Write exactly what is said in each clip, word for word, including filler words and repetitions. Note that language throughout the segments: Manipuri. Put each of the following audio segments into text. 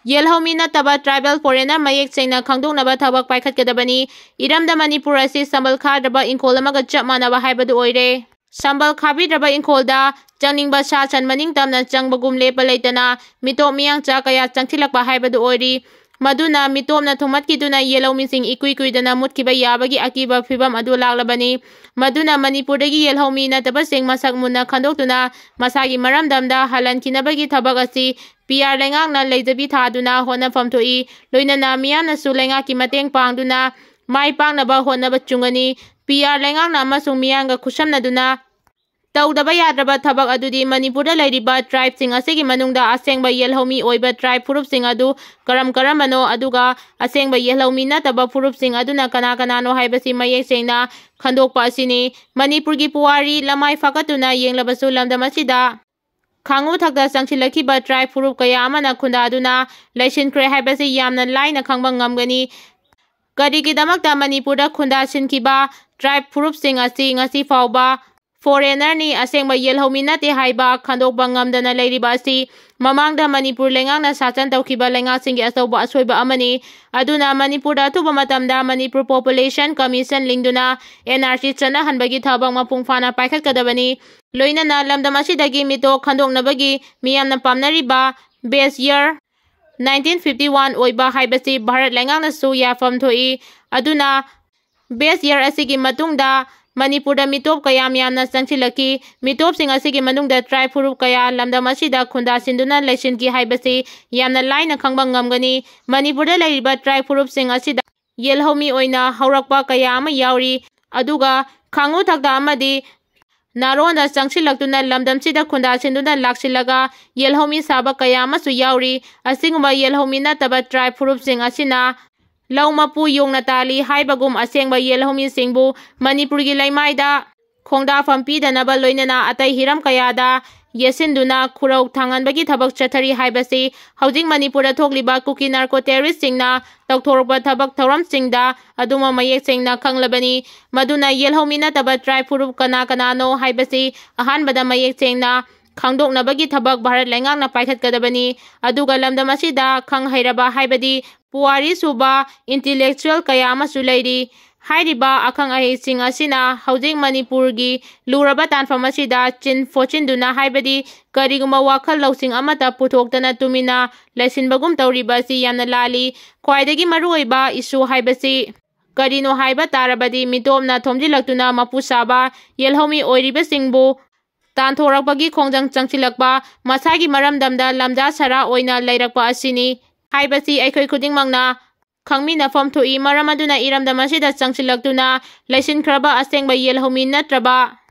ꯌꯦꯜꯍꯧꯃꯤ ꯅꯠꯇꯕ tribal foreigner ꯃꯌꯦꯛ ꯁꯦꯡꯅ ꯈꯪꯗꯣꯛꯅꯕ ꯊꯕꯛ ꯄꯥꯏꯈꯠꯀꯗꯕꯅꯤ꯫ ꯏꯔꯝꯗꯝ ꯃꯅꯤꯄꯨꯔ ꯑꯁꯤ ꯁꯝꯕꯜ ꯈꯥꯗ꯭ꯔꯕ ꯏꯪꯈꯣꯜ ꯑꯃꯒ ꯆꯞ ꯃꯥꯟꯅꯕ ꯍꯥꯏꯕꯗꯨ ꯑꯣꯏꯔꯦ꯫ ꯁꯝꯕꯜ ꯈꯥꯕꯤꯗ꯭ꯔꯕ ꯏꯪꯈꯣꯜꯗ ꯆꯪꯅꯤꯡꯕ ꯁꯥ ꯁꯟ ꯃꯅꯤꯡ ꯇꯝꯅ ꯆꯪꯕꯒꯨꯝ ꯂꯦꯞꯄ ꯂꯩꯇꯅ ꯃꯤꯇꯣꯞ ꯃꯤꯌꯥꯡꯆꯥ ꯀꯌꯥ ꯆꯪꯁꯤꯜꯂꯛꯄ ꯍꯥꯏꯕꯗꯨ ꯑꯣꯏꯔꯤ꯫ ꯃꯗꯨꯅ ꯃꯤꯇꯣꯞꯅ ꯊꯨꯝꯍꯠꯈꯤꯗꯨꯅ ꯌꯦꯜꯍꯧꯃꯤꯁꯤꯡ ꯏꯀꯨꯏ ꯀꯨꯏꯗꯅ ꯃꯨꯠꯈꯤꯕ ꯌꯥꯕꯒꯤ ꯑꯀꯤꯕ ꯐꯤꯚꯝ ꯑꯗꯨ ꯂꯥꯛꯂꯕꯅꯤ꯫ ꯃꯗꯨꯅ ꯃꯅꯤꯄꯨꯔꯗꯒꯤ ꯌꯦꯜꯍꯧꯃꯤ ꯅꯠꯇꯕꯁꯤꯡ ꯃꯁꯛ ꯃꯨꯟꯅ ꯈꯟꯗꯣꯛꯇꯨꯅ ꯃꯁꯥꯒꯤ ꯃꯔꯝꯗꯝꯗ ꯍꯜꯍꯟꯈꯤꯅꯕꯒꯤ ꯊꯕꯛ ꯑꯁꯤ ꯄꯤ ꯑꯥꯔ ꯂꯩꯉꯥꯛꯅ ꯂꯩꯖꯕꯤ ꯊꯥꯗꯨꯅ ꯍꯣꯠꯅꯐꯝ ꯊꯣꯛꯏ꯫ ꯂꯣꯏꯅꯅ ꯃꯤꯌꯥꯝꯅꯁꯨ ꯂꯩꯉꯥꯛꯀꯤ ꯃꯇꯦꯡ ꯄꯥꯡꯗꯨꯅ ꯃꯥꯏ ꯄꯥꯛꯅꯕ ꯍꯣꯠꯅꯕ ꯆꯨꯡꯒꯅꯤ꯫ ꯄꯤ ꯑꯥꯔ ꯂꯩꯉꯥꯛꯅ ꯑꯃꯁꯨꯡ ꯃꯤꯌꯥꯝꯒ ꯈꯨꯠꯁꯝꯅꯗꯨꯅ ꯇꯧꯗꯕ ꯌꯥꯗ꯭ꯔꯕ ꯊꯕꯛ ꯑꯗꯨꯗꯤ ꯃꯅꯤꯄꯨꯔꯗ ꯂꯩꯔꯤꯕ tribeꯁꯤꯡ ꯑꯁꯤꯒꯤ ꯃꯅꯨꯡꯗ ꯑꯁꯦꯡꯕ ꯌꯦꯜꯍꯧꯃꯤ ꯑꯣꯏꯕ tribe ꯐꯨꯔꯨꯞꯁꯤꯡ ꯑꯗꯨ ꯀꯔꯝ ꯀꯔꯝꯕꯅꯣ, ꯑꯗꯨꯒ ꯑꯁꯦꯡꯕ ꯌꯦꯜꯍꯧꯃꯤ ꯅꯠꯇꯕ ꯐꯨꯔꯨꯞꯁꯤꯡ ꯑꯗꯨꯅ ꯀꯅꯥ ꯀꯅꯥꯅꯣ ꯍꯥꯏꯕꯁꯤ ꯃꯌꯦꯛ ꯁꯦꯡꯅ ꯈꯟꯗꯣꯛꯄ ꯑꯁꯤꯅꯤ꯫ ꯃꯅꯤꯄꯨꯔꯒꯤ ꯄꯨꯋꯥꯔꯤ ꯂꯃꯥꯏ ꯐꯥꯀꯠꯇꯨꯅ ꯌꯦꯡꯂꯕꯁꯨ ꯂꯝꯗꯝ ꯑꯁꯤꯗ ꯈꯥꯡꯉꯨ ꯊꯛꯇ ꯆꯪꯁꯤꯜꯂꯛꯈꯤꯕ tribe ꯐꯨꯔꯨꯞ ꯀꯌꯥ ꯑꯃꯅ ꯈꯨꯟꯗꯥꯗꯨꯅ ꯂꯩꯁꯤꯟꯈ꯭ꯔꯦ ꯍꯥꯏꯕꯁꯤ ꯌꯥꯝꯅ ꯂꯥꯏꯅ ꯈꯪꯕ ꯉꯝꯒꯅꯤ꯫ ꯀꯔꯤꯒꯤꯗꯃꯛꯇ ꯃꯅꯤꯄꯨꯔꯗ ꯈꯨꯟꯗꯥꯁꯤꯟꯈꯤꯕ tribe ꯐꯨꯔꯨꯞꯁꯤꯡ ꯑꯁꯤ ꯉꯁꯤ ꯐꯥꯎꯕ foreignerꯅꯤ, ꯑꯁꯦꯡꯕ ꯌꯦꯜꯍꯧꯃꯤ ꯅꯠꯇꯦ ꯍꯥꯏꯕ ꯈꯟꯗꯣꯛꯄ ꯉꯝꯗꯅ ꯂꯩꯔꯤꯕ ꯑꯁꯤ ꯃꯃꯥꯡꯗ ꯃꯅꯤꯄꯨꯔ ꯂꯩꯉꯥꯛꯅ ꯁꯥꯁꯟ ꯇꯧꯈꯤꯕ ꯂꯩꯉꯥꯛꯁꯤꯡꯒꯤ ꯑꯆꯧꯕ ꯑꯁꯣꯏꯕ ꯑꯃꯅꯤ꯫ ꯑꯗꯨꯅ ꯃꯅꯤꯄꯨꯔꯗ ꯑꯊꯨꯕ ꯃꯇꯝꯗ Manipur Population Commission ꯂꯤꯡꯗꯨꯅ N R C ꯆꯠꯅꯍꯟꯕꯒꯤ ꯊꯕꯛ ꯃꯄꯨꯡ ꯐꯥꯅ ꯄꯥꯏꯈꯠꯀꯗꯕꯅꯤ꯫ ꯂꯣꯏꯅꯅ ꯂꯝꯗꯝ ꯑꯁꯤꯗꯒꯤ ꯃꯤꯇꯣꯞ ꯈꯟꯗꯣꯛꯅꯕꯒꯤ ꯃꯤꯌꯥꯝꯅ ꯄꯥꯝꯅꯔꯤꯕ base year nineteen fifty one ꯑꯣꯏꯕ ꯍꯥꯏꯕꯁꯤ ꯚꯥꯔꯠ ꯂꯩꯉꯥꯛꯅꯁꯨ ꯌꯥꯐꯝ ꯊꯣꯛꯏ꯫ ꯑꯗꯨꯅ base year ꯑꯁꯤꯒꯤ ꯃꯇꯨꯡꯗ ꯃꯅꯤꯄꯨꯔꯗ ꯃꯤꯇꯣꯞ ꯀꯌꯥꯝ ꯌꯥꯝꯅ ꯆꯪꯁꯤꯜꯂꯛꯈꯤ꯫ ꯃꯤꯇꯣꯞꯁꯤꯡ ꯑꯁꯤꯒꯤ ꯃꯅꯨꯡꯗ tribe ꯐꯨꯔꯨꯞ ꯀꯌꯥ ꯂꯝꯗꯝ ꯑꯁꯤꯗ ꯈꯨꯟꯗꯥꯁꯤꯟꯗꯨꯅ ꯂꯩꯁꯤꯟꯈꯤ ꯍꯥꯏꯕꯁꯤ ꯌꯥꯝꯅ ꯂꯥꯏꯅ ꯈꯪꯕ ꯉꯝꯒꯅꯤ꯫ ꯃꯅꯤꯄꯨꯔꯗ ꯂꯩꯔꯤꯕ tribe ꯐꯨꯔꯨꯞꯁꯤꯡ ꯑꯁꯤꯗ ꯌꯦꯜꯍꯧꯃꯤ ꯑꯣꯏꯅ ꯍꯧꯔꯛꯄ ꯀꯌꯥ ꯑꯃ ꯌꯥꯎꯔꯤ꯫ ꯑꯗꯨꯒ ꯈꯥꯡꯉꯨ ꯊꯛꯇ ꯑꯃꯗꯤ ꯅꯥꯔꯣꯟꯗ ꯆꯪꯁꯤꯜꯂꯛꯇꯨꯅ ꯂꯝꯗꯝꯁꯤꯗ ꯈꯨꯟꯗꯥꯁꯤꯟꯗꯨꯅ ꯂꯥꯛꯁꯤꯜꯂꯒ ꯌꯦꯜꯍꯧꯃꯤ ꯁꯥꯕ ꯀꯌꯥ ꯑꯃꯁꯨ ꯌꯥꯎꯔꯤ꯫ ꯑꯁꯤꯒꯨꯝꯕ ꯌꯦꯜꯍꯧꯃꯤ ꯅꯠꯇꯕ tribe ꯐꯨꯔꯨꯞꯁꯤꯡ ꯑꯁꯤꯅ ꯂꯧ ꯃꯄꯨ ꯌꯣꯡꯅ ꯇꯥꯜꯂꯤ ꯍꯥꯏꯕꯒꯨꯝ ꯑꯁꯦꯡꯕ ꯌꯦꯜꯍꯧꯃꯤꯁꯤꯡꯕꯨ ꯃꯅꯤꯄꯨꯔꯒꯤ ꯂꯩꯃꯥꯏꯗ ꯈꯣꯡꯗꯥꯐꯝ ꯄꯤꯗꯅꯕ, ꯂꯣꯏꯅꯅ ꯑꯇꯩ ꯍꯤꯔꯝ ꯀꯌꯥꯗ ꯌꯦꯠꯁꯤꯟꯗꯨꯅ ꯈꯨꯔꯧ ꯊꯥꯡꯍꯟꯕꯒꯤ ꯊꯕꯛ ꯆꯠꯊꯔꯤ ꯍꯥꯏꯕꯁꯤ ꯍꯧꯖꯤꯛ ꯃꯅꯤꯄꯨꯔꯗ ꯊꯣꯛꯂꯤꯕ ꯀꯨꯀꯤ narco terroristꯁꯤꯡꯅ ꯇꯧꯊꯣꯔꯛꯄ ꯊꯕꯛ ꯊꯧꯔꯝꯁꯤꯡꯗ ꯑꯗꯨꯃꯛ ꯃꯌꯦꯛ ꯁꯦꯡꯅ ꯈꯪꯂꯕꯅꯤ꯫ ꯃꯗꯨꯅ ꯌꯦꯜꯍꯧꯃꯤ ꯅꯠꯇꯕ tribe ꯐꯨꯔꯨꯞ ꯀꯅꯥ ꯀꯅꯥꯅꯣ ꯍꯥꯏꯕꯁꯤ ꯑꯍꯥꯟꯕꯗ ꯃꯌꯦꯛ ꯁꯦꯡꯅ ꯈꯪꯗꯣꯛꯅꯕꯒꯤ ꯊꯕꯛ ꯚꯥꯔꯠ ꯂꯩꯉꯥꯛꯅ ꯄꯥꯏꯈꯠꯀꯗꯕꯅꯤ꯫ ꯑꯗꯨꯒ ꯂꯝꯗꯝ ꯑꯁꯤꯗ ꯈꯪ ꯍꯩꯔꯕ ꯍꯥꯏꯕꯗꯤ ꯄꯨꯋꯥꯔꯤ ꯁꯨꯕ intellectual ꯀꯌꯥ ꯑꯃꯁꯨ ꯂꯩꯔꯤ꯫ ꯍꯥꯏꯔꯤꯕ ꯑꯈꯪ ꯑꯍꯩꯁꯤꯡ ꯑꯁꯤꯅ ꯍꯧꯖꯤꯛ ꯃꯅꯤꯄꯨꯔꯒꯤ ꯂꯨꯔꯕ ꯇꯥꯟꯐꯝ ꯑꯁꯤꯗ ꯆꯤꯟ ꯐꯣꯠꯆꯤꯟꯗꯨꯅ, ꯍꯥꯏꯕꯗꯤ ꯀꯔꯤꯒꯨꯝꯕ ꯋꯥꯈꯜ ꯂꯧꯁꯤꯡ ꯑꯃꯠꯇ ꯄꯨꯊꯣꯛꯇꯅ ꯇꯨꯃꯤꯟꯅ ꯂꯩꯁꯤꯟꯕꯒꯨꯝ ꯇꯧꯔꯤꯕ ꯑꯁꯤ ꯌꯥꯝꯅ ꯂꯥꯜꯂꯤ꯫ ꯈ꯭ꯋꯥꯏꯗꯒꯤ ꯃꯔꯨꯑꯣꯏꯕ issue ꯍꯥꯏꯕꯁꯤ ꯀꯔꯤꯅꯣ ꯍꯥꯏꯕ ꯇꯥꯔꯕꯗꯤ, ꯃꯤꯇꯣꯞꯅ ꯊꯣꯝꯖꯤꯜꯂꯛꯇꯨꯅ ꯃꯄꯨ ꯁꯥꯕ ꯌꯦꯜꯍꯧꯃꯤ ꯑꯣꯏꯔꯤꯕꯁꯤꯡꯕꯨ ꯇꯥꯟꯊꯣꯔꯛꯄꯒꯤ ꯈꯣꯡꯖꯪ ꯆꯪꯁꯤꯜꯂꯛꯄ, ꯃꯁꯥꯒꯤ ꯃꯔꯝꯗꯝꯗ ꯂꯝꯖꯥ ꯁꯔꯥ ꯑꯣꯏꯅ ꯂꯩꯔꯛꯄ ꯑꯁꯤꯅꯤ ꯍꯥꯏꯕꯁꯤ ꯑꯩꯈꯣꯏ ꯈꯨꯗꯤꯡꯃꯛꯅ ꯈꯪꯃꯤꯟꯅꯐꯝ ꯊꯣꯛꯏ꯫ ꯃꯔꯝ ꯑꯗꯨꯅ ꯏꯔꯝꯗꯝ ꯑꯁꯤꯗ ꯆꯪꯁꯤꯜꯂꯛꯇꯨꯅ ꯂꯩꯁꯤꯟꯈ꯭ꯔꯕ ꯑꯁꯦꯡꯕ ꯌꯦꯜꯍꯧꯃꯤ ꯅꯠꯇ꯭ꯔꯕ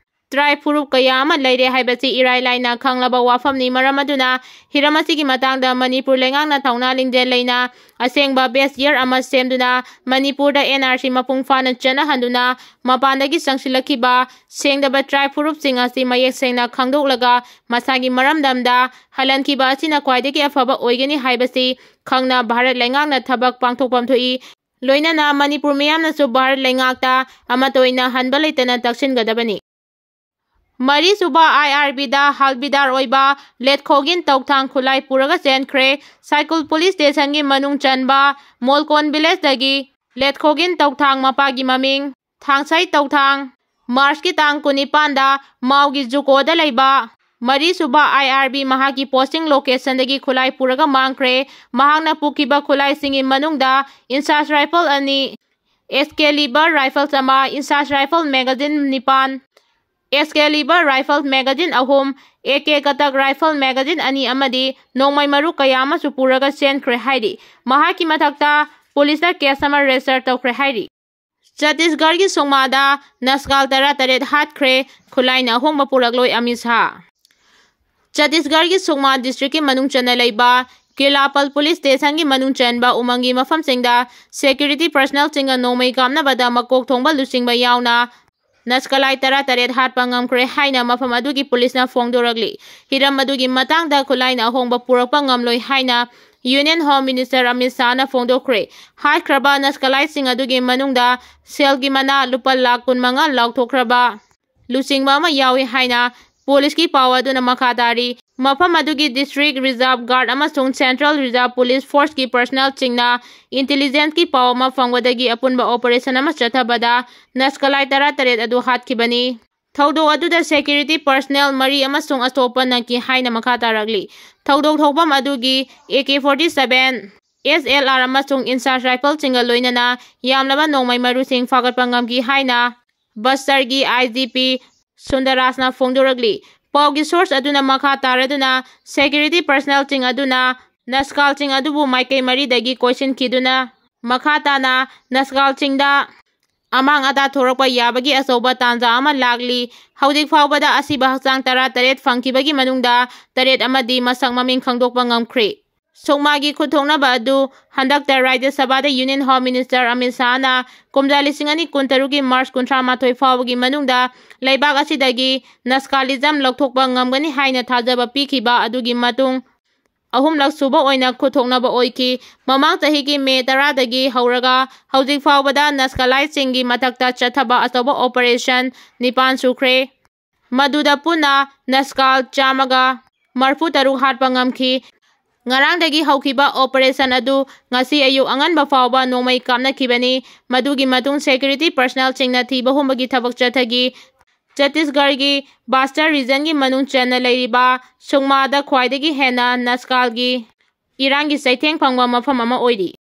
tribe ꯐꯨꯔꯨꯞ ꯀꯌꯥ ꯑꯃ ꯂꯩꯔꯦ ꯍꯥꯏꯕꯁꯤ ꯏꯔꯥꯏ ꯂꯥꯏꯅ ꯈꯪꯂꯕ ꯋꯥꯐꯝꯅꯤ꯫ ꯃꯔꯝ ꯑꯗꯨꯅ ꯍꯤꯔꯝ ꯑꯁꯤꯒꯤ ꯃꯇꯥꯡꯗ ꯃꯅꯤꯄꯨꯔ ꯂꯩꯉꯥꯛꯅ ꯊꯧꯅꯥ ꯂꯤꯡꯖꯦꯜ ꯂꯩꯅ ꯑꯁꯦꯡꯕ base year ꯑꯃ ꯁꯦꯝꯗꯨꯅ ꯃꯅꯤꯄꯨꯔꯗ N R C ꯃꯄꯨꯡ ꯐꯥꯅ ꯆꯠꯅꯍꯟꯗꯨꯅ ꯃꯄꯥꯟꯗꯒꯤ ꯆꯪꯁꯤꯜꯂꯛꯈꯤꯕ ꯁꯦꯡꯗꯕ tribe ꯐꯨꯔꯨꯞꯁꯤꯡ ꯑꯁꯤ ꯃꯌꯦꯛ ꯁꯦꯡꯅ ꯈꯪꯗꯣꯛꯂꯒ ꯃꯁꯥꯒꯤ ꯃꯔꯝꯗꯝꯗ ꯍꯜꯍꯟꯈꯤꯕ ꯑꯁꯤꯅ ꯈ꯭ꯋꯥꯏꯗꯒꯤ ꯑꯐꯕ ꯑꯣꯏꯒꯅꯤ ꯍꯥꯏꯕꯁꯤ ꯈꯪꯅ ꯚꯥꯔꯠ ꯂꯩꯉꯥꯛꯅ ꯊꯕꯛ ꯄꯥꯡꯊꯣꯛꯐꯝ ꯊꯣꯛꯏ꯫ ꯂꯣꯏꯅꯅ ꯃꯅꯤꯄꯨꯔ ꯃꯤꯌꯥꯝꯅꯁꯨ ꯚꯥꯔꯠ ꯂꯩꯉꯥꯛꯇ ꯑꯃꯠꯇ ꯑꯣꯏꯅ ꯍꯟꯕ ꯂꯩꯇꯅ ꯇꯛꯁꯤꯟꯒꯗꯕꯅꯤ꯫ ꯃꯔꯤꯁꯨꯕ I R B ꯗ ꯍꯥꯜꯕꯤꯗꯥꯔ ꯑꯣꯏꯕ ꯂꯦꯠꯈꯣꯒꯤꯟ ꯇꯧꯊꯥꯡ ꯈꯨꯠꯂꯥꯏ ꯄꯨꯔꯒ ꯆꯦꯟꯈ꯭ꯔꯦ꯫ ꯁꯥꯏꯀꯨꯜ ꯄꯨꯂꯤꯁ ꯁ꯭ꯇꯦꯁꯟꯒꯤ ꯃꯅꯨꯡ ꯆꯟꯕ ꯃꯣꯜꯀꯣꯟ ꯚꯤꯂꯦꯖꯇꯒꯤ ꯂꯦꯠꯈꯣꯒꯤꯟ ꯇꯧꯊꯥꯡ, ꯃꯄꯥꯒꯤ ꯃꯃꯤꯡ ꯊꯥꯡꯁꯩ ꯇꯧꯊꯥꯡ, ꯃꯥꯔꯆꯀꯤ ꯇꯥꯡ ꯀꯨꯟꯅꯤꯄꯥꯟꯗ ꯃꯥꯎꯒꯤ ꯖꯨꯀꯣꯗ ꯂꯩꯕ ꯃꯔꯤꯁꯨꯕ I R B ꯃꯍꯥꯛꯀꯤ posting locationꯗꯒꯤ ꯈꯨꯠꯂꯥꯏ ꯄꯨꯔꯒ ꯃꯥꯡꯈ꯭ꯔꯦ꯫ ꯃꯍꯥꯛꯅ ꯄꯨꯈꯤꯕ ꯈꯨꯠꯂꯥꯏꯁꯤꯡꯒꯤ ꯃꯅꯨꯡꯗ INSAS rifle ꯑꯅꯤ, Excalibur rifles ꯑꯃ, INSAS rifle magazine ꯅꯤꯄꯥꯟ, Excalibur rifle magazine ꯑꯍꯨꯝ, A K Katak rifle magazine ꯑꯅꯤ ꯑꯃꯗꯤ ꯅꯣꯡꯃꯩ ꯃꯔꯨ ꯀꯌꯥ ꯑꯃꯁꯨ ꯄꯨꯔꯒ ꯆꯦꯟꯈ꯭ꯔꯦ ꯍꯥꯏꯔꯤ꯫ ꯃꯍꯥꯛꯀꯤ ꯃꯊꯛꯇ ꯄꯨꯂꯤꯁꯅ case ꯑꯃ register ꯇꯧꯈ꯭ꯔꯦ ꯍꯥꯏꯔꯤ꯫ ꯆꯇꯤꯁꯒꯔꯒꯤ ꯁꯨꯛꯃꯥꯗ ꯅꯁꯀꯥꯜ ꯇꯔꯥꯇꯔꯦꯠ ꯍꯥꯠꯈ꯭ꯔꯦ, ꯈꯨꯠꯂꯥꯏꯅ ꯑꯍꯣꯡꯕ ꯄꯨꯔꯛꯂꯣꯏ ꯑꯃꯤꯠ ꯁꯥꯍ꯫ ꯆꯇꯤꯁꯒꯔꯒꯤ ꯁꯨꯛꯃꯥ districtꯀꯤ ꯃꯅꯨꯡ ꯆꯟꯅ ꯂꯩꯕ ꯀꯤꯂꯥꯄꯜ ꯄꯨꯂꯤꯁ ꯁ꯭ꯇꯦꯁꯟꯒꯤ ꯃꯅꯨꯡ ꯆꯟꯕ ꯎꯃꯪꯒꯤ ꯃꯐꯝꯁꯤꯡꯗ security personnelꯁꯤꯡꯒ ꯅꯣꯡꯃꯩ ꯀꯥꯞꯅꯕꯗ ꯃꯀꯣꯛ ꯊꯣꯡꯕ ꯂꯨꯆꯤꯡꯕ ꯌꯥꯎꯅ ꯅꯁꯀꯂꯥꯏꯠ ꯇꯔꯥꯇꯔꯦꯠ ꯍꯥꯠꯄ ꯉꯝꯈ꯭ꯔꯦ ꯍꯥꯏꯅ ꯃꯐꯝ ꯑꯗꯨꯒꯤ ꯄꯨꯂꯤꯁꯅ ꯐꯣꯡꯗꯣꯔꯛꯂꯤ꯫ ꯍꯤꯔꯝ ꯑꯗꯨꯒꯤ ꯃꯇꯥꯡꯗ ꯈꯨꯠꯂꯥꯏꯅ ꯑꯍꯣꯡꯕ ꯄꯨꯔꯛꯄ ꯉꯝꯂꯣꯏ ꯍꯥꯏꯅ Union Home Minister ꯑꯃꯤꯠ ꯁꯥꯍꯅ ꯐꯣꯡꯗꯣꯛꯈ꯭ꯔꯦ꯫ ꯍꯥꯠꯈ꯭ꯔꯕ ꯅꯁꯀꯂꯥꯏꯠꯁꯤꯡ ꯑꯗꯨꯒꯤ ꯃꯅꯨꯡꯗ ꯁꯦꯜꯒꯤ ꯃꯅꯥ ꯂꯨꯄꯥ ꯂꯥꯈ ꯀꯨꯟꯃꯉꯥ ꯂꯥꯎꯊꯣꯛꯈ꯭ꯔꯕ ꯂꯨꯆꯤꯡꯕ ꯑꯃ ꯌꯥꯎꯏ ꯍꯥꯏꯅ ꯄꯨꯂꯤꯁꯀꯤ ꯄꯥꯎ ꯑꯗꯨꯅ ꯃꯈꯥ ꯇꯥꯔꯤ꯫ ꯃꯐꯝ ꯑꯗꯨꯒꯤ District Reserve Guard ꯑꯃꯁꯨꯡ Central Reserve Police Forceꯀꯤ personnelꯁꯤꯡꯅ intelligenceꯀꯤ ꯄꯥꯎ ꯑꯃ ꯐꯪꯕꯗꯒꯤ ꯑꯄꯨꯟꯕ operation ꯑꯃ ꯆꯠꯊꯕꯗ Naxalite ꯇꯔꯥꯇꯔꯦꯠ ꯑꯗꯨ ꯍꯥꯠꯈꯤꯕꯅꯤ꯫ ꯊꯧꯗꯣꯛ ꯑꯗꯨꯗ security personnel ꯃꯔꯤ ꯑꯃꯁꯨꯡ ꯑꯁꯣꯛꯄ ꯅꯪꯈꯤ ꯍꯥꯏꯅ ꯃꯈꯥ ꯇꯥꯔꯛꯂꯤ꯫ ꯊꯧꯗꯣꯛ ꯊꯣꯛꯐꯝ ꯑꯗꯨꯒꯤ AK forty seven, SLR ꯑꯃꯁꯨꯡ INSAS rifleꯁꯤꯡꯒ ꯂꯣꯏꯅꯅ ꯌꯥꯝꯂꯕ ꯅꯣꯡꯃꯩ ꯃꯔꯨꯁꯤꯡ ꯐꯥꯒꯠꯄ ꯉꯝꯈꯤ ꯍꯥꯏꯅ ꯕꯁꯇꯔꯒꯤ IGP ꯁꯨꯟꯗꯔꯥꯖꯅ ꯐꯣꯡꯗꯣꯔꯛꯂꯤ꯫ ꯄꯥꯎꯒꯤ source ꯑꯗꯨꯅ ꯃꯈꯥ ꯇꯥꯔꯗꯨꯅ, security personnelꯁꯤꯡ ꯑꯗꯨꯅ ꯅꯁꯀꯥꯜꯁꯤꯡ ꯑꯗꯨꯕꯨ ꯃꯥꯏꯀꯩ ꯃꯔꯤꯗꯒꯤ ꯀꯣꯏꯁꯤꯟꯈꯤꯗꯨꯅ ꯃꯈꯥ ꯇꯥꯅ ꯅꯁꯀꯥꯜꯁꯤꯡꯗ ꯑꯃꯥꯡ ꯑꯇꯥ ꯊꯣꯔꯛꯄ ꯌꯥꯕꯒꯤ ꯑꯆꯧꯕ ꯇꯥꯟꯖꯥ ꯑꯃ ꯂꯥꯛꯂꯤ꯫ ꯍꯧꯖꯤꯛ ꯐꯥꯎꯕꯗ ꯑꯁꯤꯕ ꯍꯛꯆꯥꯡ ꯇꯔꯥꯇꯔꯦꯠ ꯐꯪꯈꯤꯕꯒꯤ ꯃꯅꯨꯡꯗ ꯇꯔꯦꯠ ꯑꯃꯗꯤ ꯃꯁꯛ ꯃꯃꯤꯡ ꯈꯪꯗꯣꯛꯄ ꯉꯝꯈ꯭ꯔꯦ꯫ ꯁꯨꯛꯃꯥꯒꯤ ꯈꯨꯠꯊꯣꯛꯅꯕ ꯑꯗꯨ ꯍꯟꯗꯛꯇ ꯔꯥꯖ꯭ꯌ ꯁꯚꯥꯗ Union Home Minister ꯑꯃꯤꯠ ꯁꯥꯍꯅ ꯀꯨꯝꯖꯥ ꯂꯤꯁꯤꯡ ꯑꯅꯤ ꯀꯨꯟꯇꯔꯨꯛꯀꯤ March ꯀꯨꯟꯊ꯭ꯔꯥ ꯃꯥꯊꯣꯏ ꯐꯥꯎꯕꯒꯤ ꯃꯅꯨꯡꯗ ꯂꯩꯕꯥꯛ ꯑꯁꯤꯗꯒꯤ Naxalism ꯂꯧꯊꯣꯛꯄ ꯉꯝꯒꯅꯤ ꯍꯥꯏꯅ ꯊꯥꯖꯕ ꯄꯤꯈꯤꯕ ꯑꯗꯨꯒꯤ ꯃꯇꯨꯡ ꯑꯍꯨꯝꯂꯛ ꯁꯨꯕ ꯑꯣꯏꯅ ꯈꯨꯠꯊꯣꯛꯅꯕ ꯑꯣꯏꯈꯤ꯫ ꯃꯃꯥꯡ ꯆꯍꯤꯒꯤ May ꯇꯔꯥꯗꯒꯤ ꯍꯧꯔꯒ ꯍꯧꯖꯤꯛ ꯐꯥꯎꯕꯗ Naxaliteꯁꯤꯡꯒꯤ ꯃꯊꯛꯇ ꯆꯠꯊꯕ ꯑꯆꯧꯕ operation ꯅꯤꯄꯥꯟ ꯁꯨꯈ꯭ꯔꯦ꯫ ꯃꯗꯨꯗ ꯄꯨꯟꯅ ꯅꯁꯀꯥꯜ ꯆꯥꯝꯃꯒ ꯃꯔꯤꯐꯨ ꯇꯔꯨꯛ ꯍꯥꯠꯄ ꯉꯝꯈꯤ꯫ ꯉꯔꯥꯡꯗꯒꯤ ꯍꯧꯈꯤꯕ operation ꯑꯗꯨ ꯉꯁꯤ ꯑꯌꯨꯛ ꯑꯉꯟꯕ ꯐꯥꯎꯕ ꯅꯣꯡꯃꯩ ꯀꯥꯞꯅꯈꯤꯕꯅꯤ꯫ ꯃꯗꯨꯒꯤ ꯃꯇꯨꯡ security personnelꯁꯤꯡꯅ ꯊꯤꯕ ꯍꯨꯝꯕꯒꯤ ꯊꯕꯛ ꯆꯠꯊꯈꯤ꯫ ꯆꯠꯇꯤꯁꯒꯔꯒꯤ Bastar regionꯒꯤ ꯃꯅꯨꯡ ꯆꯟꯅ ꯂꯩꯔꯤꯕ ꯁꯨꯛꯃꯥꯗ ꯈ꯭ꯋꯥꯏꯗꯒꯤ ꯍꯦꯟꯅ ꯅꯁꯀꯥꯜꯒꯤ ꯏꯔꯥꯡꯒꯤ ꯆꯩꯊꯦꯡ ꯐꯪꯕ ꯃꯐꯝ ꯑꯃ ꯑꯣꯏꯔꯤ꯫